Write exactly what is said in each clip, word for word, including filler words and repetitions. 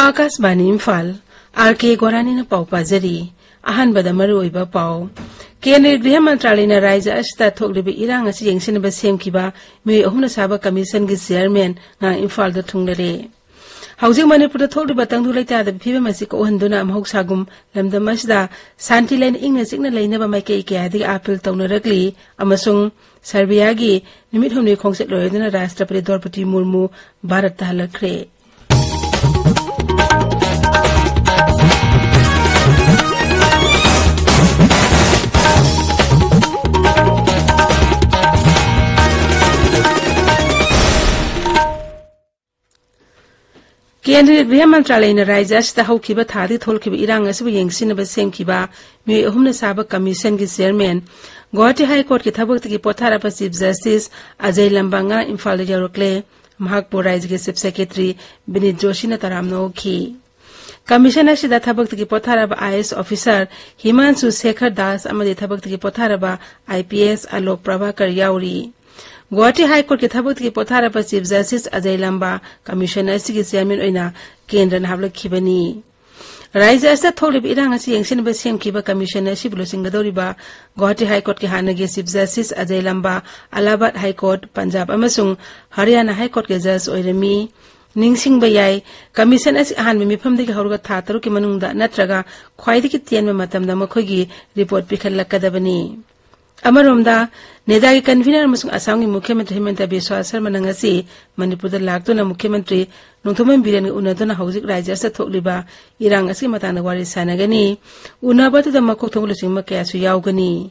ꯑꯥꯀꯥꯁꯕꯥꯅꯤ Imphal, R ꯀꯦ ꯒꯣꯔꯥꯅꯤꯅ ꯄꯥꯎ ꯄꯥꯖꯔꯤ꯫ ꯑꯍꯥꯟꯕꯗ ꯃꯔꯨꯑꯣꯏꯕ ꯄꯥꯎ꯫ ꯀꯦꯟꯗ꯭ꯔꯒꯤ ꯒ꯭ꯔꯤꯍ ꯃꯟꯇ꯭ꯔꯥꯂꯌꯅ ꯔꯥꯖ꯭ꯌ ꯑꯁꯤꯗ ꯊꯣꯛꯂꯤꯕ ꯏꯔꯥꯡ ꯑꯁꯤ ꯌꯦꯡꯁꯤꯟꯅꯕ ꯁꯦꯝꯈꯤꯕ ꯃꯤꯑꯣꯏ ꯑꯍꯨꯝꯅ ꯁꯥꯕ ꯀꯃꯤꯁꯟꯒꯤ ꯆꯤꯌꯔꯃꯦꯟ ꯉꯔꯥꯡ ꯏꯝꯐꯥꯜꯗ ꯊꯨꯡꯂꯔꯦ꯫ ꯍꯧꯖꯤꯛ ꯃꯅꯤꯄꯨꯔꯗ ꯊꯣꯛꯂꯤꯕ ꯇꯪꯗꯨ ꯂꯩꯇꯥꯗꯕ ꯐꯤꯕꯝ ꯑꯁꯤ ꯀꯣꯛꯍꯟꯗꯨꯅ ꯃꯍꯧꯁꯥꯒꯨꯝ ꯂꯝꯗꯝ ꯑꯁꯤꯗ ꯁꯥꯟꯇꯤ ꯂꯩꯅ ꯏꯪꯅ ꯆꯤꯛꯅ ꯂꯩꯅꯕ ꯃꯥꯏꯀꯩ ꯀꯌꯥꯗꯒꯤ ꯑꯥꯄꯤꯜ ꯇꯧꯅꯔꯛꯂꯤ ꯑꯃꯁꯨꯡ ꯁꯔꯕꯤꯌꯥꯒꯤ ꯅꯨꯃꯤꯠ ꯍꯨꯝꯅꯤ ꯈꯣꯡꯆꯠ ꯂꯣꯏꯔꯗꯨꯅ ꯔꯥꯁꯇ꯭ꯔꯄꯇꯤ ꯗ꯭ꯔꯧꯄꯗꯤ ꯃꯨꯔꯃꯨ ꯚꯥꯔꯠꯇ ꯍꯜꯂꯛꯈ꯭ꯔꯦ꯫ ꯀꯦꯟꯗ꯭ꯔꯒꯤ ꯒ꯭ꯔꯤꯍ ꯃꯟꯇ꯭ꯔꯥꯂꯌꯅ ꯔꯥꯖ꯭ꯌ ꯑꯁꯤꯗ ꯍꯧꯈꯤꯕ ꯊꯥꯗꯒꯤ ꯊꯣꯛꯂꯛꯈꯤꯕ ꯏꯔꯥꯡ ꯑꯁꯤꯕꯨ ꯌꯦꯡꯁꯤꯟꯅꯕ ꯁꯦꯝꯈꯤꯕ ꯃꯤꯑꯣꯏ ꯑꯍꯨꯝꯅ ꯁꯥꯕ ꯀꯃꯤꯁꯟꯒꯤ ꯆꯤꯌꯔꯃꯦꯟ, ꯒꯨꯋꯥꯍꯥꯇꯤ ꯍꯥꯏ ꯀꯣꯔꯠꯀꯤ ꯊꯕꯛꯇꯒꯤ ꯄꯣꯊꯥꯔꯕ ꯆꯤꯐ ꯖꯁꯇꯤꯁ ꯑꯖꯌ ꯂꯝꯕꯥ ꯉꯔꯥꯡ ꯏꯝꯐꯥꯜꯗ ꯌꯧꯔꯛꯂꯦ꯫ ꯃꯍꯥꯛꯄꯨ ꯔꯥꯖ꯭ꯌꯒꯤ ꯆꯤꯐ ꯁꯦꯀ꯭ꯔꯦꯇꯔꯤ ꯕꯤꯅꯤꯠ ꯖꯣꯁꯤꯅ ꯇꯔꯥꯝꯅ ꯑꯣꯛꯈꯤ꯫ ꯀꯃꯤꯁꯟ ꯑꯁꯤꯗ ꯊꯕꯛꯇꯒꯤ ꯄꯣꯊꯥꯔꯕ ꯑꯥꯏ ꯑꯦꯁ ꯑꯣꯐꯤꯁꯥꯔ ꯍꯤꯃꯥꯟꯁꯨ ꯁꯦꯈꯔ ꯗꯥꯁ ꯑꯃꯗꯤ ꯊꯕꯛꯇꯒꯤ ꯄꯣꯊꯥꯔꯕ I P S Alok Prabhakar ꯌꯥꯎꯔꯤ꯫ ꯒꯨꯋꯥꯍꯥꯇꯤ ꯍꯥꯏ ꯀꯣꯔꯠꯀꯤ ꯊꯕꯛꯇꯒꯤ ꯄꯣꯊꯥꯔꯕ ꯆꯤꯐ ꯖꯁꯇꯤꯁ ꯑꯖꯌ ꯂꯝꯕꯥ ꯀꯃꯤꯁꯟ ꯑꯁꯤꯒꯤ ꯆꯤꯌꯔꯃꯦꯟ ꯑꯣꯏꯅ ꯀꯦꯟꯗ꯭ꯔꯅ ꯍꯥꯞꯂꯛꯈꯤꯕꯅꯤ꯫ ꯔꯥꯖ꯭ꯌ ꯑꯁꯤꯗ ꯊꯣꯛꯂꯤꯕ ꯏꯔꯥꯡ ꯑꯁꯤ ꯌꯦꯡꯁꯤꯟꯅꯕ ꯁꯦꯝꯈꯤꯕ ꯀꯃꯤꯁꯟ ꯑꯁꯤꯕꯨ ꯂꯨꯆꯤꯡꯒꯗꯧꯔꯤꯕ ꯒꯨꯋꯥꯍꯥꯇꯤ ꯍꯥꯏ ꯀꯣꯔꯠꯀꯤ ꯍꯥꯟꯅꯒꯤ ꯆꯤꯐ ꯖꯁꯇꯤꯁ ꯑꯖꯌ ꯂꯝꯕꯥ ꯑꯂꯥꯍꯥꯕꯥꯗ ꯍꯥꯏ ꯀꯣꯔꯠ, ꯄꯟꯖꯥꯕ ꯑꯃꯁꯨꯡ ꯍꯔꯤꯌꯥꯅꯥ ꯍꯥꯏ ꯀꯣꯔꯠꯀꯤ ꯖꯖ ꯑꯣꯏꯔꯝꯃꯤ꯫ ꯅꯤꯡꯁꯤꯡꯕ ꯌꯥꯏ, ꯀꯃꯤꯁꯟ ꯑꯁꯤ ꯑꯍꯥꯟꯕ ꯃꯤꯐꯝꯗꯒꯤ ꯍꯧꯔꯒ ꯊꯥ ꯇꯔꯨꯛꯀꯤ ꯃꯅꯨꯡꯗ ꯅꯠꯇ꯭ꯔꯒ ꯈ꯭ꯋꯥꯏꯗꯒꯤ ꯇꯦꯟꯕ ꯃꯇꯝꯗ ꯃꯈꯣꯏꯒꯤ ꯔꯤꯄꯣꯔꯠ ꯄꯤꯈꯠꯂꯛꯀꯗꯕꯅꯤ꯫ ꯑꯃꯔꯣꯝꯗ, ꯅꯦꯗꯥꯒꯤ ꯀꯟꯚꯤꯅꯔ ꯑꯃꯁꯨꯡ ꯑꯁꯥꯝꯒꯤ ꯃꯨꯈ꯭ꯌ ꯃꯟꯇ꯭ꯔꯤ ꯍꯤꯃꯟꯇ ꯕꯤꯁ꯭ꯋꯥ ꯁꯔꯃꯅ ꯉꯁꯤ ꯃꯅꯤꯄꯨꯔꯗ ꯂꯥꯛꯇꯨꯅ ꯃꯨꯈ꯭ꯌ ꯃꯟꯇ꯭ꯔꯤ ꯅꯣꯡꯊꯣꯝꯕꯝ ꯕꯤꯔꯦꯟꯒ ꯎꯅꯗꯨꯅ ꯍꯧꯖꯤꯛ ꯔꯥꯖ꯭ꯌ ꯑꯁꯤꯗ ꯊꯣꯛꯂꯤꯕ ꯏꯔꯥꯡ ꯑꯁꯤꯒꯤ ꯃꯇꯥꯡꯗ ꯋꯥꯔꯤ ꯁꯥꯟꯅꯒꯅꯤ꯫ ꯎꯅꯕ ꯑꯗꯨꯗ ꯃꯀꯣꯛ ꯊꯣꯡꯕ ꯂꯨꯆꯤꯡꯕ ꯀꯌꯥꯁꯨ ꯌꯥꯎꯒꯅꯤ꯫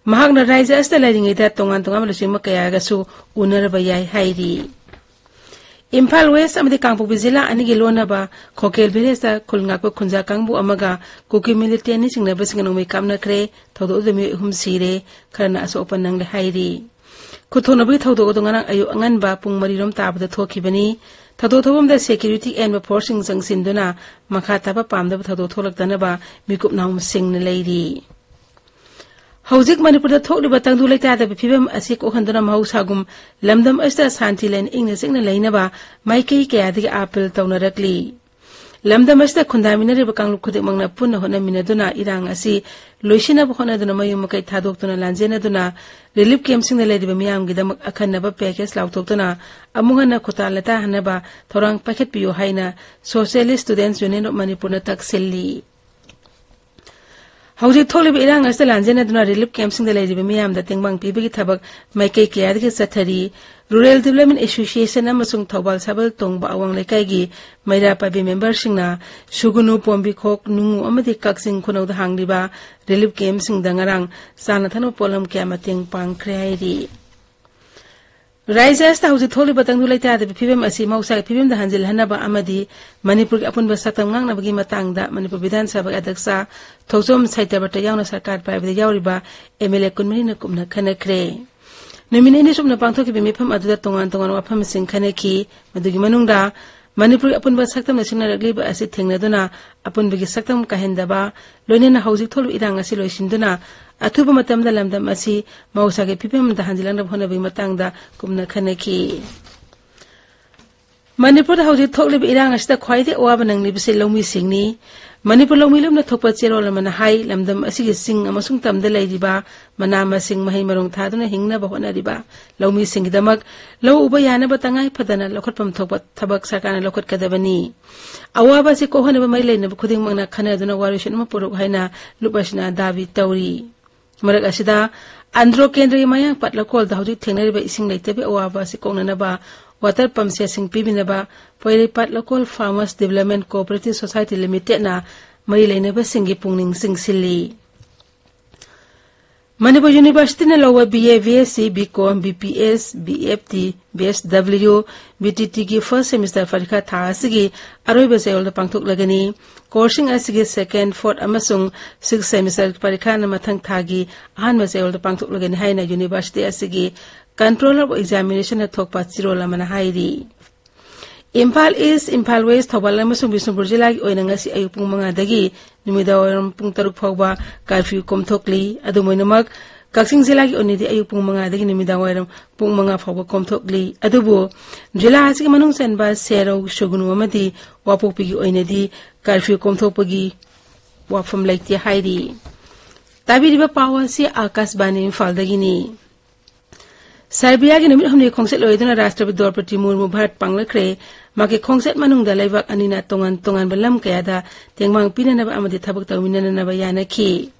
ꯃꯍꯥꯛꯅ ꯔꯥꯖ꯭ꯌ ꯑꯁꯤꯗ ꯂꯩꯔꯤꯉꯩꯗ ꯇꯣꯉꯥꯟ ꯇꯣꯉꯥꯟꯕ ꯂꯨꯆꯤꯡꯕ ꯀꯌꯥꯒꯁꯨ ꯎꯅꯔꯕ ꯌꯥꯏ ꯍꯥꯏꯔꯤ꯫ ꯏꯝꯐꯥꯜ ꯋꯦꯁ ꯑꯃꯗꯤ ꯀꯥꯡꯄꯣꯛꯄꯤ ꯖꯤꯂꯥ ꯑꯅꯤꯒꯤ ꯂꯣꯟꯅꯕ ꯈꯣꯀꯦꯜ ꯚꯤꯂꯦꯖꯇ ꯈꯨꯜ ꯉꯥꯛꯄ ꯈꯨꯟꯖꯥ ꯀꯥꯡꯕꯨ ꯑꯃꯒ ꯀꯨꯀꯤ ꯃꯤꯂꯤꯇꯦꯟꯅꯤ ꯆꯤꯡꯅꯕꯁꯤꯡꯅ ꯅꯣꯡꯃꯩ ꯀꯥꯞꯅꯈ꯭ꯔꯦ꯫ ꯊꯧꯗꯣꯛ ꯑꯗꯨꯗ ꯃꯤꯑꯣꯏ ꯑꯍꯨꯝ ꯁꯤꯔꯦ, ꯈꯔꯅ ꯑꯁꯣꯛ ꯑꯄꯟ ꯅꯪꯂꯦ ꯍꯥꯏꯔꯤ꯫ ꯈꯨꯠꯊꯣꯛꯅꯕꯒꯤ ꯊꯧꯗꯣꯛ ꯑꯗꯨ ꯉꯔꯥꯡ ꯑꯌꯨꯛ ꯑꯉꯟꯕ ꯄꯨꯡ ꯃꯔꯤꯔꯣꯝ ꯇꯥꯕꯗ ꯊꯣꯛꯈꯤꯕꯅꯤ꯫ ꯊꯧꯗꯣꯛ ꯊꯣꯛꯐꯝꯗ ꯁꯦꯀ꯭ꯌꯨꯔꯤꯇꯤ ꯑꯍꯦꯟꯕ ꯐꯣꯔꯁꯁꯤꯡ ꯆꯪꯁꯤꯟꯗꯨꯅ ꯃꯈꯥ ꯇꯥꯕ ꯄꯥꯝꯗꯕ ꯊꯧꯗꯣꯛ ꯊꯣꯛꯂꯛꯇꯅꯕ ꯃꯤꯀꯨꯞ ꯅꯥꯍꯨꯝꯁꯤꯡꯅ ꯂꯩꯔꯤ꯫ ꯍꯧꯖꯤꯛ ꯃꯅꯤꯄꯨꯔꯗ ꯊꯣꯛꯂꯤꯕ ꯇꯪꯗꯨ ꯂꯩꯇꯥꯗꯕ ꯐꯤꯕꯝ ꯑꯁꯤ ꯀꯣꯛꯍꯟꯗꯨꯅ ꯃꯍꯧꯁꯥꯒꯨꯝ ꯂꯝꯗꯝ ꯑꯁꯤꯗ ꯁꯥꯟꯇꯤ ꯂꯩꯅ ꯏꯪꯅ ꯆꯤꯛꯅ ꯂꯩꯅꯕ ꯃꯥꯏꯀꯩ ꯀꯌꯥꯗꯒꯤ ꯑꯥꯄꯤꯜ ꯇꯧꯅꯔꯛꯂꯤ꯫ ꯂꯝꯗꯝ ꯑꯁꯤꯗ ꯈꯨꯟꯗꯥꯃꯤꯟꯅꯔꯤꯕ ꯀꯥꯡꯂꯨꯞ ꯈꯨꯗꯤꯡꯃꯛꯅ ꯄꯨꯟꯅ ꯍꯣꯠꯅꯃꯤꯟꯅꯗꯨꯅ ꯏꯔꯥꯡ ꯑꯁꯤ ꯂꯣꯏꯁꯤꯟꯅꯕ ꯍꯣꯠꯅꯗꯨꯅ ꯃꯌꯨꯝ ꯃꯀꯩ ꯊꯥꯗꯣꯛꯇꯨꯅ ꯂꯥꯟꯖꯦꯟꯅꯗꯨꯅ ꯔꯤꯂꯤꯐ ꯀꯦꯝꯞꯁꯤꯡꯗ ꯂꯩꯔꯤꯕ ꯃꯤꯌꯥꯝꯒꯤꯗꯃꯛ ꯑꯈꯟꯅꯕ ꯄꯦꯀꯦꯖ ꯂꯥꯎꯊꯣꯛꯇꯨꯅ ꯑꯃꯨꯛ ꯍꯟꯅ ꯈꯨꯇꯥ ꯂꯇꯥꯍꯟꯅꯕ ꯊꯧꯔꯥꯡ ꯄꯥꯏꯈꯠꯄꯤꯌꯨ ꯍꯥꯏꯅ Socialist Students Union of ꯃꯅꯤꯄꯨꯔꯅ ꯇꯛꯁꯤꯜꯂꯤ꯫ ꯍꯧꯖꯤꯛ ꯊꯣꯛꯂꯤꯕ ꯏꯔꯥꯡ ꯑꯁꯤꯗ ꯂꯥꯟꯖꯦꯟꯅꯗꯨꯅ ꯔꯤꯂꯤꯐ ꯀꯦꯝꯞꯁꯤꯡꯗ ꯂꯩꯔꯤꯕ ꯃꯤꯌꯥꯝꯗ ꯇꯦꯡꯕꯥꯡ ꯄꯤꯕꯒꯤ ꯊꯕꯛ ꯃꯥꯏꯀꯩ ꯀꯌꯥꯗꯒꯤ ꯆꯠꯊꯔꯤ꯫ Rural Development Association ꯑꯃꯁꯨꯡ ꯊꯧꯕꯥꯜ ꯁꯥꯕꯜ ꯇꯣꯡꯕ ꯑꯋꯥꯡ ꯂꯩꯀꯥꯏꯒꯤ ꯃꯩꯔꯥ ꯄꯥꯏꯕꯤ ꯃꯦꯝꯕꯔꯁꯤꯡꯅ ꯁꯨꯒꯨꯅꯨ, ꯄꯣꯝꯕꯤꯈꯣꯛ, ꯅꯨꯡꯉꯨ ꯑꯃꯗꯤ ꯀꯛꯆꯤꯡ ꯈꯨꯅꯧꯗ ꯍꯥꯡꯂꯤꯕ ꯔꯤꯂꯤꯐ ꯀꯦꯝꯞꯁꯤꯡꯗ ꯉꯔꯥꯡ ꯆꯥꯅ ꯊꯛꯅꯕ ꯄꯣꯠꯂꯝ ꯀꯌꯥ ꯃꯇꯦꯡ ꯄꯥꯡꯈ꯭ꯔꯦ ꯍꯥꯏꯔꯤ꯫ ꯔꯥꯖ꯭ꯌ ꯑꯁꯤꯗ ꯍꯧꯖꯤꯛ ꯊꯣꯛꯂꯤꯕ ꯇꯪꯗꯨ ꯂꯩꯇꯥꯗꯕ ꯐꯤꯕꯝ ꯑꯁꯤ ꯃꯍꯧꯁꯥꯒꯤ ꯐꯤꯕꯝꯗ ꯍꯟꯖꯤꯜꯍꯟꯅꯕ ꯑꯃꯗꯤ ꯃꯅꯤꯄꯨꯔꯒꯤ ꯑꯄꯨꯟꯕ ꯁꯛꯇꯝ ꯉꯥꯛꯅꯕꯒꯤ ꯃꯇꯥꯡꯗ ꯃꯅꯤꯄꯨꯔ ꯕꯤꯙꯥꯟ ꯁꯚꯥꯒꯤ ꯑꯗ꯭ꯌꯛꯁ ꯊꯣꯡꯆꯣꯝ ꯁꯩꯇꯕ꯭ꯔꯇ ꯌꯥꯎꯅ ꯁꯔꯀꯥꯔ ꯄꯥꯏꯕꯗ ꯌꯥꯎꯔꯤꯕ ꯑꯦꯝ ꯑꯦꯜ ꯑꯦ ꯀꯨꯟꯃꯔꯤꯅ ꯀꯨꯞꯅ ꯈꯟꯅꯈ꯭ꯔꯦ꯫ ꯅꯨꯃꯤꯠ ꯅꯤꯅꯤ ꯆꯨꯞꯅ ꯄꯥꯡꯊꯣꯛꯈꯤꯕ ꯃꯤꯐꯝ ꯑꯗꯨꯗ ꯇꯣꯉꯥꯟ ꯇꯣꯉꯥꯟꯕ ꯋꯥꯐꯝꯁꯤꯡ ꯈꯟꯅꯈꯤ꯫ ꯃꯗꯨꯒꯤ ꯃꯅꯨꯡꯗ ꯃꯅꯤꯄꯨꯔꯒꯤ ꯑꯄꯨꯟꯕ ꯁꯛꯇꯝꯅ ꯁꯤꯡꯅꯔꯛꯂꯤꯕ ꯑꯁꯤ ꯊꯦꯡꯅꯗꯨꯅ ꯑꯄꯨꯟꯕꯒꯤ ꯁꯛꯇꯝ ꯀꯥꯏꯍꯟꯗꯕ, ꯂꯣꯏꯅꯅ ꯍꯧꯖꯤꯛ ꯊꯣꯛꯂꯤꯕ ꯏꯔꯥꯡ ꯑꯁꯤ ꯂꯣꯏꯁꯤꯟꯗꯨꯅ ꯑꯊꯨꯕ ꯃꯇꯝꯗ ꯂꯝꯗꯝ ꯑꯁꯤ ꯃꯍꯧꯁꯥꯒꯤ ꯐꯤꯕꯝꯗ ꯍꯟꯖꯤꯜꯂꯛꯅꯕ ꯍꯣꯠꯅꯕꯒꯤ ꯃꯇꯥꯡꯗ ꯀꯨꯞꯅ ꯈꯟꯅꯈꯤ꯫ ꯃꯅꯤꯄꯨꯔꯗ ꯍꯧꯖꯤꯛ ꯊꯣꯛꯂꯤꯕ ꯏꯔꯥꯡ ꯑꯁꯤꯗ ꯈ꯭ꯋꯥꯏꯗꯒꯤ ꯑꯋꯥꯕ ꯅꯪꯂꯤꯕꯁꯤ ꯂꯧꯃꯤꯁꯤꯡꯅꯤ꯫ ꯃꯅꯤꯄꯨꯔ ꯂꯧꯃꯤ ꯂꯨꯞꯅ ꯊꯣꯛꯄ ꯆꯦꯔꯣꯜ ꯑꯃꯅ ꯍꯥꯏ, ꯂꯝꯗꯝ ꯑꯁꯤꯒꯤ ꯆꯤꯡ ꯑꯃꯁꯨꯡ ꯇꯝꯗ ꯂꯩꯔꯤꯕ ꯃꯅꯥ ꯃꯁꯤꯡ, ꯃꯍꯩ ꯃꯔꯣꯡ ꯊꯥꯗꯨꯅ ꯍꯤꯡꯅꯕ ꯍꯣꯠꯅꯔꯤꯕ ꯂꯧꯃꯤꯁꯤꯡꯒꯤꯗꯃꯛ ꯂꯧ ꯎꯕ ꯌꯥꯅꯕ ꯇꯉꯥꯏ ꯐꯗꯅ ꯂꯧꯈꯠꯐꯝ ꯊꯣꯛꯄ ꯊꯕꯛ ꯁꯔꯀꯥꯔꯅ ꯂꯧꯈꯠꯀꯗꯕꯅꯤ꯫ ꯑꯋꯥꯕ ꯑꯁꯤ ꯀꯣꯛꯍꯟꯅꯕ ꯃꯔꯤ ꯂꯩꯅꯕ ꯈꯨꯗꯤꯡꯃꯛꯅ ꯈꯟꯅꯗꯨꯅ ꯋꯥꯔꯣꯏꯁꯤꯟ ꯑꯃ ꯄꯨꯔꯛꯎ ꯍꯥꯏꯅ ꯂꯨꯞ ꯑꯁꯤꯅ ꯗꯥꯕꯤ ꯇꯧꯔꯤ꯫ ꯃꯔꯛ ꯑꯁꯤꯗ, ꯑꯟꯗ꯭ꯔꯣ ꯀꯦꯟꯗ꯭ꯔꯒꯤ ꯃꯌꯥꯡ ꯄꯥꯠ ꯂꯧꯀꯣꯜꯗ ꯍꯧꯖꯤꯛ ꯊꯦꯡꯅꯔꯤꯕ ꯏꯁꯤꯡ ꯂꯩꯇꯕꯒꯤ ꯑꯋꯥꯕ ꯑꯁꯤ ꯀꯣꯛꯅꯅꯕ ꯋꯥꯇꯔ ꯄꯝ ꯁꯦꯠꯁꯤꯡ ꯄꯤꯕꯤꯅꯕ ꯄꯣꯏꯔꯩꯄꯥꯠ ꯂꯧꯀꯣꯜ ꯐꯥꯔꯃꯔꯁ ꯗꯤꯕꯂꯞꯃꯦꯟ ꯀꯣꯑꯣꯄꯔꯦꯇꯤꯚ ꯁꯣꯁꯥꯏꯇꯤ ꯂꯤꯃꯤꯇꯦꯗꯅ ꯃꯔꯤ ꯂꯩꯅꯕꯁꯤꯡꯒꯤ ꯄꯨꯛꯅꯤꯡ ꯆꯤꯡꯁꯤꯜꯂꯤ꯫ ꯃꯅꯤꯄꯨꯔ ꯌꯨꯅꯤꯚꯔꯁꯤꯇꯤꯅ ꯂꯧꯕ B A, B S C, B com, B P S, B F T, B S W, B T ꯇꯤꯒꯤ ꯐꯥꯔꯁꯠ ꯁꯦꯃꯤꯁꯇꯔ ꯄꯔꯤꯈꯥ ꯊꯥ ꯑꯁꯤꯒꯤ ꯑꯔꯣꯏꯕ ꯆꯌꯣꯜꯗ ꯄꯥꯡꯊꯣꯛꯂꯒꯅꯤ꯫ ꯀꯣꯔꯁꯁꯤꯡ ꯑꯁꯤꯒꯤ ꯁꯦꯀꯦꯟꯗ, ꯐꯣꯔꯠ ꯑꯃꯁꯨꯡ ꯁꯤꯛꯁ ꯁꯦꯃꯤꯁꯇꯔ ꯄꯔꯤꯈꯥꯅ ꯃꯊꯪ ꯊꯥꯒꯤ ꯑꯍꯥꯟꯕ ꯆꯌꯣꯜꯗ ꯄꯥꯡꯊꯣꯛꯂꯒꯅꯤ ꯍꯥꯏꯅ ꯌꯨꯅꯤꯚꯔꯁꯤꯇꯤ ꯑꯁꯤꯒꯤ ꯀꯟꯇ꯭ꯔꯣꯂꯔ ꯑꯣꯐ ꯑꯦꯛꯖꯥꯃꯤꯅꯦꯁꯟꯅ ꯊꯣꯛꯄ ꯆꯦꯔꯣꯜ ꯑꯃꯅ ꯍꯥꯏꯔꯤ꯫ ꯏꯝꯐꯥꯜ ꯏꯁ, ꯏꯝꯐꯥꯜ ꯋꯦꯁ, ꯊꯧꯕꯥꯜ ꯑꯃꯁꯨꯡ ꯕꯤꯁꯅꯨꯄꯨꯔ ꯖꯤꯂꯥꯒꯤ ꯑꯣꯏꯅ ꯉꯁꯤ ꯑꯌꯨꯛ ꯄꯨꯡ ꯃꯉꯥꯗꯒꯤ ꯅꯨꯃꯤꯗꯥꯡꯋꯥꯏꯔꯝ ꯄꯨꯡ ꯇꯔꯨꯛ ꯐꯥꯎꯕ ꯀꯥꯔꯐ꯭ꯌꯨ ꯀꯣꯝꯊꯣꯛꯂꯤ꯫ ꯑꯗꯨꯝ ꯑꯣꯏꯅꯃꯛ, ꯀꯛꯆꯤꯡ ꯖꯤꯂꯥꯒꯤ ꯑꯣꯏꯅꯗꯤ ꯑꯌꯨꯛ ꯄꯨꯡ ꯃꯉꯥꯗꯒꯤ ꯅꯨꯃꯤꯗꯥꯡ ꯋꯥꯏꯔꯝ ꯄꯨꯡ ꯃꯉꯥ ꯐꯥꯎꯕ ꯀꯣꯝꯊꯣꯛꯂꯤ꯫ ꯑꯗꯨꯕꯨ ꯖꯤꯂꯥ ꯑꯁꯤꯒꯤ ꯃꯅꯨꯡ ꯆꯟꯕ ꯁꯦꯔꯧ, ꯁꯨꯒꯅꯨ ꯑꯃꯗꯤ ꯋꯥꯄꯣꯛꯄꯤꯒꯤ ꯑꯣꯏꯅꯗꯤ ꯀꯔꯐ꯭ꯌꯨ ꯀꯣꯝꯊꯣꯛꯄꯒꯤ ꯋꯥꯐꯝ ꯂꯩꯇꯦ ꯍꯥꯏꯔꯤ꯫ ꯇꯥꯕꯤꯔꯤꯕ ꯄꯥꯎ ꯑꯁꯤ ꯑꯥꯀꯥꯁꯕꯥꯅꯤ ꯏꯝꯐꯥꯜꯗꯒꯤꯅꯤ꯫ ꯁꯔꯕꯤꯌꯥꯒꯤ ꯅꯨꯃꯤꯠ ꯍꯨꯝꯅꯤ ꯈꯣꯡꯆꯠ ꯂꯣꯏꯗꯨꯅ ꯔꯥꯁꯇ꯭ꯔꯄꯇꯤ ꯗ꯭ꯔꯧꯄꯗꯤ ꯃꯨꯔꯃꯨ ꯚꯥꯔꯠ ꯄꯥꯡꯂꯛꯈ꯭ꯔꯦ꯫ ꯃꯍꯥꯛꯀꯤ ꯈꯣꯡꯆꯠ ꯃꯅꯨꯡꯗ ꯂꯩꯕꯥꯛ ꯑꯅꯤꯅ ꯇꯣꯉꯥꯟ ꯇꯣꯉꯥꯟꯕ ꯂꯝ ꯀꯌꯥꯗ ꯇꯦꯡꯕꯥꯡ ꯄꯤꯅꯅꯕ ꯑꯃꯗꯤ ꯊꯕꯛ ꯇꯧꯃꯤꯟꯅꯅꯕ ꯌꯥꯅꯈꯤ꯫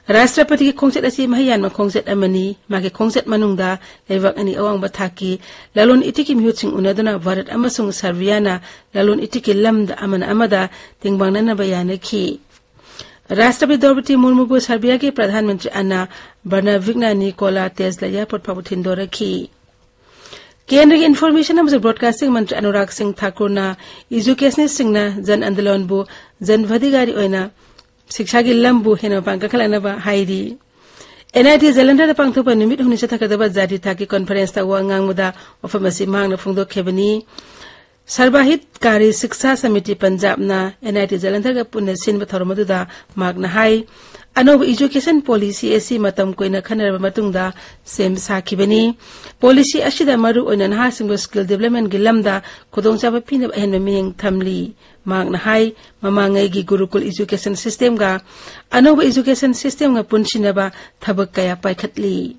ꯔꯥꯁꯇ꯭ꯔꯄꯇꯤꯒꯤ ꯈꯣꯡꯆꯠ ꯑꯁꯤ ꯃꯍꯩ ꯌꯥꯟꯕ ꯈꯣꯡꯆꯠ ꯑꯃꯅꯤ꯫ ꯃꯍꯥꯛꯀꯤ ꯈꯣꯡꯆꯠ ꯃꯅꯨꯡꯗ ꯂꯩꯕꯥꯛ ꯑꯅꯤ ꯑꯋꯥꯡꯕ ꯊꯥꯛꯀꯤ ꯂꯂꯣꯟ ꯏꯇꯤꯛꯀꯤ ꯃꯤꯍꯨꯠꯁꯤꯡ ꯎꯅꯗꯨꯅ ꯚꯥꯔꯠ ꯑꯃꯁꯨꯡ ꯁꯔꯕꯤꯌꯥꯅ ꯂꯂꯣꯟ ꯏꯇꯤꯛꯀꯤ ꯂꯝꯗ ꯑꯃꯅ ꯑꯃꯗ ꯇꯦꯡꯕꯥꯡꯅꯅꯕ ꯌꯥꯅꯈꯤ꯫ ꯔꯥꯁꯇ꯭ꯔꯄꯇꯤ ꯗ꯭ꯔꯧꯄꯗꯤ ꯃꯨꯔꯃꯨꯕꯨ ꯁꯔꯕꯤꯌꯥꯒꯤ ꯄ꯭ꯔꯙꯥꯟ ꯃꯟꯇ꯭ꯔꯤ ꯑꯅꯥ ꯕꯔꯅꯥꯚꯤꯛꯅ ꯅꯤꯀꯣꯂꯥ ꯇꯦꯁꯂꯥ ꯑꯦꯌꯔꯄꯣꯔꯠ ꯐꯥꯎꯕ ꯊꯤꯟꯗꯣꯔꯛꯈꯤ꯫ ꯀꯦꯟꯗ꯭ꯔꯒꯤ ꯏꯟꯐꯣꯔꯃꯦꯁꯟ ꯑꯃꯁꯨꯡ ꯕ꯭ꯔꯣꯗꯀꯥꯁꯇꯤꯡ ꯃꯟꯇ꯭ꯔꯤ ꯑꯅꯨꯔꯥꯒ ꯁꯤꯡ ꯊꯥꯀꯨꯔꯅ ꯏꯖꯨꯀꯦꯁꯅꯤꯁꯁꯤꯡꯅ ꯖꯟ ꯑꯟꯗꯣꯂꯟꯕꯨ ꯖꯟ ꯚꯥꯒꯤꯗꯥꯔꯤ ꯑꯣꯏꯅ ꯁꯤꯛꯁꯥꯒꯤ ꯂꯝꯕꯨ ꯍꯦꯟꯅ ꯃꯄꯥꯡ ꯀꯥꯈꯠꯂꯛꯅꯕ ꯍꯥꯏꯔꯤ꯫ ꯑꯦꯟ ꯑꯥꯏ ꯇꯤ ꯖꯂꯟꯙꯔꯗ ꯄꯥꯡꯊꯣꯛꯄ ꯅꯨꯃꯤꯠ ꯍꯨꯝꯅꯤ ꯆꯠꯊꯒꯗꯕ ꯖꯥꯇꯤ ꯊꯥꯛꯀꯤ ꯀꯣꯟꯐꯔꯦꯟꯁꯇ ꯋꯥ ꯉꯥꯡꯕꯗ ꯋꯥꯐꯝ ꯑꯁꯤ ꯃꯍꯥꯛꯅ ꯐꯣꯡꯗꯣꯛꯈꯤꯕꯅꯤ꯫ ꯁꯔꯕꯥꯍꯤꯠ ꯀꯥꯔꯤ ꯁꯤꯛꯁꯥ ꯁꯃꯤꯇꯤ ꯄꯟꯖꯥꯕꯅ ꯑꯦꯟ ꯑꯥꯏ ꯇꯤ ꯖꯂꯟꯙꯔꯒ ꯄꯨꯟꯅ ꯁꯤꯟꯕ ꯊꯧꯔꯝ ꯑꯗꯨꯗ ꯃꯍꯥꯛꯅ ꯍꯥꯏ, ꯑꯅꯧꯕ ꯏꯖꯨꯀꯦꯁꯟ ꯄꯣꯂꯤꯁꯤ ꯑꯁꯤ ꯃꯇꯝ ꯀꯨꯏꯅ ꯈꯟꯅꯔꯕ ꯃꯇꯨꯡꯗ ꯁꯦꯝ ꯁꯥꯈꯤꯕꯅꯤ꯫ ꯄꯣꯂꯤꯁꯤ ꯑꯁꯤꯗ ꯃꯔꯨ ꯑꯣꯏꯅ ꯅꯍꯥꯁꯤꯡꯕꯨ ꯁ꯭ꯀꯤꯜ ꯗꯤꯕꯂꯞꯃꯦꯟꯒꯤ ꯂꯝꯗ ꯈꯨꯗꯣꯡꯆꯥꯕ ꯄꯤꯅꯕ ꯑꯍꯦꯟꯕ ꯃꯤꯠꯌꯦꯡ ꯊꯝꯂꯤ꯫ ꯃꯍꯥꯛꯅ ꯍꯥꯏ, ꯃꯃꯥꯡꯉꯩꯒꯤ ꯒꯨꯔꯨꯀꯨꯜ ꯏꯖꯨꯀꯦꯁꯟ ꯁꯤꯁꯇꯦꯝꯒ ꯑꯅꯧꯕ ꯏꯖꯨꯀꯦꯁꯟ ꯁꯤꯁꯇꯦꯝꯒ ꯄꯨꯟꯁꯤꯟꯅꯕ ꯊꯕꯛ ꯀꯌꯥ ꯄꯥꯏꯈꯠꯂꯤ꯫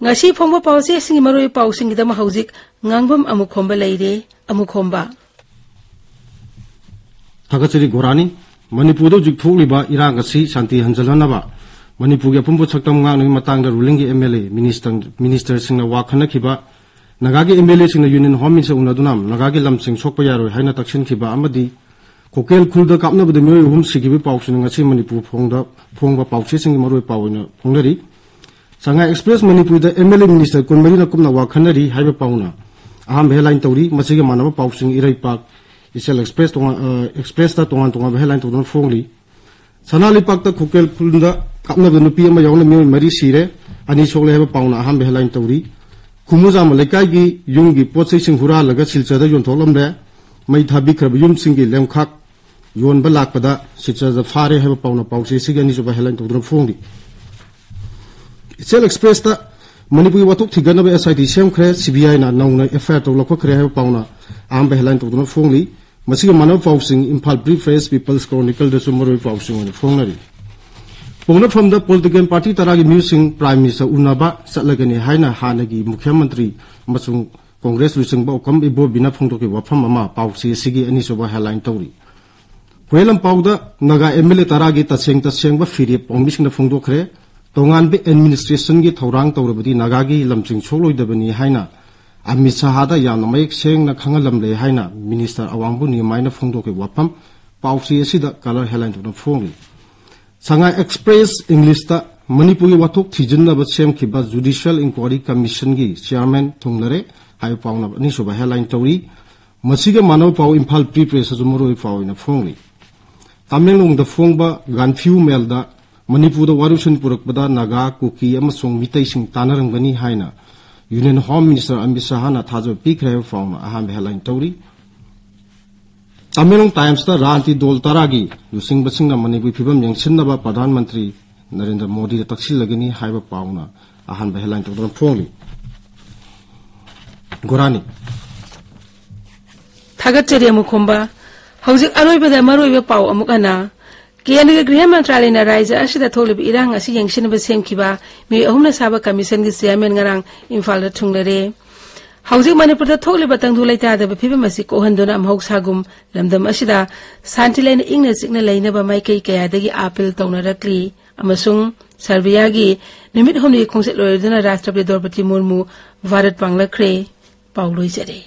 ꯉꯁꯤ ꯐꯣꯡꯕ ꯄꯥꯎꯆꯦꯁꯤꯡꯒꯤ ꯃꯔꯨꯑꯣꯏꯕ ꯄꯥꯎꯁꯤꯡꯒꯤꯗꯃꯛ ꯍꯧꯖꯤꯛ ꯉꯥꯡꯕꯝ ꯑꯃꯨꯛꯈꯣꯝꯕ ꯂꯩꯔꯦ꯫ ꯑꯃꯨꯛꯈꯣꯝꯕ꯫ ꯊꯥꯒꯠꯆꯔꯤ ꯒꯣꯔꯥꯅꯤ꯫ ꯃꯅꯤꯄꯨꯔꯗ ꯍꯧꯖꯤꯛ ꯊꯣꯛꯂꯤꯕ ꯏꯔꯥꯡ ꯑꯁꯤ ꯁꯥꯟꯇꯤ ꯍꯟꯖꯤꯜꯍꯟꯅꯕ ꯃꯅꯤꯄꯨꯔꯒꯤ ꯑꯄꯨꯟꯕ ꯁꯛꯇꯝ ꯉꯥꯛꯅꯕꯒꯤ ꯃꯇꯥꯡꯗ ꯔꯨꯂꯤꯡꯒꯤ ꯑꯦꯝ ꯑꯦꯜ ꯑꯦ, ꯃꯤꯅꯤꯁꯇꯔ, ꯃꯤꯅꯤꯁꯇꯔꯁꯤꯡꯅ ꯋꯥ ꯈꯟꯅꯈꯤꯕ, ꯅꯥꯒꯥꯒꯤ ꯑꯦꯝ ꯑꯦꯜ ꯑꯦꯁꯤꯡꯅ ꯌꯨꯅꯤꯌꯟ ꯍꯣꯝ ꯃꯤꯅꯤꯁꯇꯔ ꯎꯅꯗꯨꯅ ꯅꯥꯒꯥꯒꯤ ꯂꯝꯁꯤꯡ ꯁꯣꯛꯄ ꯌꯥꯔꯣꯏ ꯍꯥꯏꯅ ꯇꯛꯁꯤꯟꯈꯤꯕ ꯑꯃꯗꯤ ꯈꯨꯀꯦꯜ ꯈꯨꯜꯗ ꯀꯥꯞꯅꯕꯗ ꯃꯤꯑꯣꯏ ꯑꯍꯨꯝ ꯁꯤꯈꯤꯕꯒꯤ ꯄꯥꯎꯁꯤꯅ ꯉꯁꯤ ꯃꯅꯤꯄꯨꯔ ꯐꯣꯡꯗ ꯐꯣꯡꯕ ꯄꯥꯎꯆꯦꯁꯤꯡꯒꯤ ꯃꯔꯨꯑꯣꯏꯕ ꯄꯥꯎ ꯑꯣꯏꯅ ꯐꯣꯡꯅꯔꯤ꯫ ꯁꯉꯥꯏ ꯑꯦꯛꯁꯄ꯭ꯔꯦꯁ ꯃꯅꯤꯄꯨꯔꯗ ꯑꯦꯝ ꯑꯦꯜ ꯑꯦ ꯃꯤꯅꯤꯁꯇꯔ ꯀꯨꯟꯃꯔꯤꯅ ꯀꯨꯞꯅ ꯋꯥ ꯈꯟꯅꯔꯤ ꯍꯥꯏꯕ ꯄꯥꯎꯅ ꯑꯍꯥꯟꯕ ꯍꯦꯗꯂꯥꯏꯟ ꯇꯧꯔꯤ꯫ ꯃꯁꯤꯒ ꯃꯥꯟꯅꯕ ꯄꯥꯎꯁꯤꯡ ꯏꯔꯩꯄꯥꯛ, ꯏꯆꯦꯜ ꯑꯦꯛꯁꯄ꯭ꯔꯦꯁ ꯇꯣꯉꯥꯟ-, ꯑ, ꯑꯦꯛꯁꯄ꯭ꯔꯦꯁꯇ ꯇꯣꯉꯥꯟ ꯇꯣꯉꯥꯟꯕ ꯍꯦꯗꯂꯥꯏꯟ ꯇꯧꯗꯨꯅ ꯐꯣꯡꯂꯤ꯫ ꯁꯅꯥ ꯂꯩꯄꯥꯛꯇ ꯈꯨꯀꯦꯜ ꯈꯨꯜꯗ ꯀꯥꯞꯅꯕꯗ ꯅꯨꯄꯤ ꯑꯃ ꯌꯥꯎꯅ ꯃꯤꯑꯣꯏ ꯃꯔꯤ ꯁꯤꯔꯦ, ꯑꯅꯤ ꯁꯣꯛꯂꯦ ꯍꯥꯏꯕ ꯄꯥꯎꯅ ꯑꯍꯥꯟꯕ ꯍꯦꯗꯂꯥꯏꯟ ꯇꯧꯔꯤ꯫ ꯈꯨꯃꯨꯖꯥꯝꯕ ꯂꯩꯀꯥꯏꯒꯤ ꯌꯨꯝꯒꯤ ꯄꯣꯠ ꯆꯩꯁꯤꯡ ꯍꯨꯔꯥꯜꯂꯒ ꯁꯤꯜꯆꯔꯗ ꯌꯣꯟꯊꯣꯛꯂꯝꯂꯦ꯫ ꯃꯩ ꯊꯥꯕꯤꯈ꯭ꯔꯕ ꯌꯨꯝꯁꯤꯡꯒꯤ ꯂꯦꯝꯈꯥꯛ ꯌꯣꯟꯕ ꯂꯥꯛꯄꯗ ꯁꯤꯜꯆꯔꯗ ꯐꯥꯔꯦ ꯍꯥꯏꯕ ꯄꯥꯎꯅ ꯄꯥꯎꯆꯦ ꯑꯁꯤꯒꯤ ꯑꯅꯤꯁꯨꯕ ꯍꯦꯗꯂꯥꯏꯟ ꯇꯧꯗꯨꯅ ꯐꯣꯡꯂꯤ꯫ ꯏꯆꯦꯜ ꯑꯦꯛꯁꯄ꯭ꯔꯦꯁꯇ ꯃꯅꯤꯄꯨꯔꯒꯤ ꯋꯥꯊꯣꯛ ꯊꯤꯒꯠꯅꯕ S I T ꯁꯦꯝꯈ꯭ꯔꯦ, C B I ꯅ ꯅꯧꯅ F I R ꯇꯧ ꯂꯧꯈꯠꯈ꯭ꯔꯦ ꯍꯥꯏꯕ ꯄꯥꯎꯅ ꯑꯍꯥꯟꯕ headline ꯇꯧꯗꯨꯅ ꯐꯣꯡꯂꯤ꯫ ꯃꯁꯤꯒ ꯃꯥꯟꯅꯕ ꯄꯥꯎꯁꯤꯡ Imphal Free Press, People's Chronicle ꯗꯁꯨ ꯃꯔꯨꯑꯣꯏꯕ ꯄꯥꯎꯁꯤꯡ ꯑꯣꯏꯅ ꯐꯣꯡꯅꯔꯤ꯫ ꯄꯣꯛꯅꯐꯝꯗ political party ꯇꯔꯥꯒꯤ ꯃꯤꯑꯣꯏꯁꯤꯡ Prime Minister ꯎꯅꯕ ꯆꯠꯂꯒꯅꯤ ꯍꯥꯏꯅ ꯍꯥꯟꯅꯒꯤ ꯃꯨꯈ꯭ꯌ ꯃꯟꯇ꯭ꯔꯤ ꯑꯃꯁꯨꯡ ꯀꯣꯡꯒ꯭ꯔꯦꯁ ꯂꯨꯆꯤꯡꯕ ꯑꯣꯀꯝ ꯏꯕꯣꯕꯤꯅ ꯐꯣꯡꯗꯣꯛꯈꯤꯕ ꯋꯥꯐꯝ ꯑꯃ ꯄꯥꯎꯆꯦ ꯑꯁꯤꯒꯤ ꯑꯅꯤꯁꯨꯕ headline ꯇꯧꯔꯤ꯫ Huiyen ꯂꯝꯄꯥꯎꯗ Naga M L A ꯇꯔꯥꯒꯤ ꯇꯁꯦꯡ ꯇꯁꯦꯡꯕ ꯐꯤꯔꯦꯞ ꯄꯥꯎꯃꯤꯁꯤꯡꯅ ꯐꯣꯡꯗꯣꯛꯈ꯭ꯔꯦ꯫ ꯇꯣꯉꯥꯟꯕ administration ꯒꯤ ꯊꯧꯔꯥꯡ ꯇꯧꯔꯕꯗꯤ ꯅꯥꯒꯥꯒꯤ ꯂꯝꯁꯤꯡ ꯁꯣꯛꯂꯣꯏꯗꯕꯅꯤ ꯍꯥꯏꯅ ꯑꯃꯤꯠ ꯁꯍꯥꯗ ꯌꯥꯝꯅ ꯃꯌꯦꯛ ꯁꯦꯡꯅ ꯈꯪꯍꯜꯂꯝꯂꯦ ꯍꯥꯏꯅ Minister ꯑꯋꯥꯡꯕꯨ ꯅꯤꯃꯥꯏꯅ ꯐꯣꯡꯗꯣꯛꯈꯤꯕ ꯋꯥꯐꯝ ꯄꯥꯎꯆꯦ ꯑꯁꯤꯗ colour headline ꯇꯧꯗꯨꯅ ꯐꯣꯡꯂꯤ꯫ ꯁꯉꯥꯏ ꯑꯦꯛꯁꯄ꯭ꯔꯦꯁ ꯏꯪꯂꯤꯁꯇ ꯃꯅꯤꯄꯨꯔꯒꯤ ꯋꯥꯊꯣꯛ ꯊꯤꯖꯤꯟꯅꯕ ꯁꯦꯝꯈꯤꯕ Judicial Inquiry Commission ꯒꯤ chairman ꯊꯨꯡꯂꯔꯦ ꯍꯥꯏꯕ ꯄꯥꯎꯅ ꯑꯅꯤꯁꯨꯕ headline ꯇꯧꯔꯤ꯫ ꯃꯁꯤꯒ ꯃꯥꯟꯅꯕ ꯄꯥꯎ ꯏꯝꯐꯥꯜ Free Press ꯇꯁꯨ ꯃꯔꯨꯑꯣꯏꯕ ꯄꯥꯎ ꯑꯣꯏꯅ ꯐꯣꯡꯂꯤ꯫ ꯇꯃꯦꯡꯂꯣꯡꯗ ꯐꯣꯡꯕ ꯒꯥꯟꯐꯤꯌꯨ ꯃꯦꯜꯗ ꯃꯅꯤꯄꯨꯔꯗ ꯋꯥꯔꯣꯏꯁꯤꯟ ꯄꯨꯔꯛꯄꯗ ꯅꯥꯒꯥ, ꯀꯨꯀꯤ ꯑꯃꯁꯨꯡ ꯃꯤꯇꯩꯁꯤꯡ ꯇꯥꯟꯅꯔꯝꯒꯅꯤ ꯍꯥꯏꯅ Union Home Minister ꯑꯃꯤꯠ ꯁꯍꯥꯅ ꯊꯥꯖꯕ ꯄꯤꯈ꯭ꯔꯦ ꯍꯥꯏꯕ ꯄꯥꯎꯅ ꯑꯍꯥꯟꯕ headline ꯇꯧꯔꯤ꯫ ꯇꯃꯦꯡꯂꯣꯡ ꯇꯥꯏꯝꯁꯇ ꯔꯥꯖꯅꯤꯇꯤ ꯗꯣꯜ ꯇꯔꯥꯒꯤ ꯂꯨꯆꯤꯡꯕꯁꯤꯡꯅ ꯃꯅꯤꯄꯨꯔꯒꯤ ꯐꯤꯕꯝ ꯌꯦꯡꯁꯤꯟꯅꯕ ꯄ꯭ꯔꯙꯥꯟ ꯃꯟꯇ꯭ꯔꯤ ꯅꯔꯦꯟꯗ꯭ꯔ ꯃꯣꯗꯤꯗ ꯇꯛꯁꯤꯜꯂꯒꯅꯤ ꯍꯥꯏꯕ ꯄꯥꯎꯅ ꯑꯍꯥꯟꯕ headline ꯇꯧꯗꯨꯅ ꯐꯣꯡꯂꯤ꯫ ꯒꯣꯔꯥꯅꯤ꯫ ꯊꯥꯒꯠꯆꯔꯤ ꯑꯃꯨꯛ ꯈꯣꯝꯕ꯫ ꯍꯧꯖꯤꯛ ꯑꯔꯣꯏꯕꯗ ꯃꯔꯨꯑꯣꯏꯕ ꯄꯥꯎ ꯑꯃꯨꯛ ꯍꯟꯅ꯫ ꯀꯦꯟꯗ꯭ꯔꯒꯤ ꯒ꯭ꯔꯤꯍ ꯃꯟꯇ꯭ꯔꯥꯂꯌꯅ ꯔꯥꯖ꯭ꯌ ꯑꯁꯤꯗ ꯊꯣꯛꯂꯤꯕ ꯏꯔꯥꯡ ꯑꯁꯤ ꯌꯦꯡꯁꯤꯟꯅꯕ ꯁꯦꯝꯈꯤꯕ ꯃꯤꯑꯣꯏ ꯑꯍꯨꯝꯅ ꯁꯥꯕ ꯀꯃꯤꯁꯟꯒꯤ ꯆꯤꯌꯥꯔꯃꯦꯟ ꯉꯔꯥꯡ ꯏꯝꯐꯥꯜꯗ ꯊꯨꯡꯂꯔꯦ꯫ ꯍꯧꯖꯤꯛ ꯃꯅꯤꯄꯨꯔꯗ ꯊꯣꯛꯂꯤꯕ ꯇꯪꯗꯨ ꯂꯩꯇꯥꯗꯕ ꯐꯤꯕꯝ ꯑꯁꯤ ꯀꯣꯛꯍꯟꯗꯨꯅ ꯃꯍꯧꯁꯥꯒꯨꯝ ꯂꯝꯗꯝ ꯑꯁꯤꯗ ꯁꯥꯟꯇꯤ ꯂꯩꯅ ꯏꯪꯅ ꯆꯤꯛꯅ ꯂꯩꯅꯕ ꯃꯥꯏꯀꯩ ꯀꯌꯥꯗꯒꯤ ꯑꯥꯄꯤꯜ ꯇꯧꯅꯔꯛꯂꯤ ꯑꯃꯁꯨꯡ ꯁꯔꯕꯤꯌꯥꯒꯤ ꯅꯨꯃꯤꯠ ꯍꯨꯝꯅꯤꯒꯤ ꯈꯣꯡꯆꯠ ꯂꯣꯏꯔꯗꯨꯅ ꯔꯥꯁꯇ꯭ꯔꯄꯇꯤ ꯗ꯭ꯔꯧꯄꯗꯤ ꯃꯨꯔꯃꯨ ꯚꯥꯔꯠ ꯄꯥꯡꯂꯛꯈ꯭ꯔꯦ꯫ ꯄꯥꯎ ꯂꯣꯏꯖꯔꯦ꯫